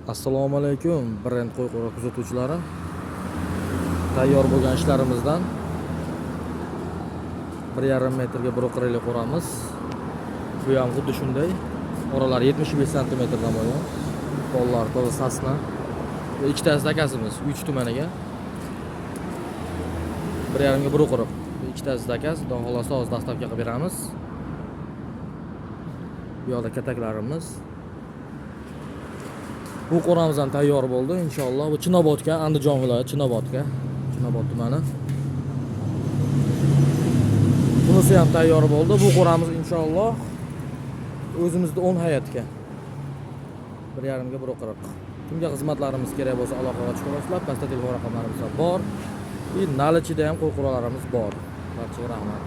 Assalomu alaykum, brend qo'y qo'ra kuzatuvchilari. Tayyor bo'lgan ishlarimizdan 1,5 metrga 1,40 qo'ramiz. Bu ham xuddi shunday. Oralari 75 santimetrdan bo'lgan. Pollar toza сосна. Bu ikkitasi заказ imiz 3 tumaniga. 1,5 ga 1,40. Bu ikkitasi заказ, xudo xohlasa hozir доставка qilib beramiz. Bu yoqda kataklarimiz. Bu qo'ramiz ham tayyor bo'ldi inshaalloh. Bu Chinobodga, Andijon viloyati Chinobodga, Chinobod tumani. Bunisi ham tayyor bo'ldi. Bu qo'ramiz inshaalloh o'zimizda 10 hayotga. 1,5 ga 1,40. Kimga xizmatlarimiz kerak bo'lsa, aloqaga chiqa olasizlar. Pastda telefon raqamlarimiz ham bor. И наличие da ham qo'y qo'ralarimiz bor. Barchaga rahmat.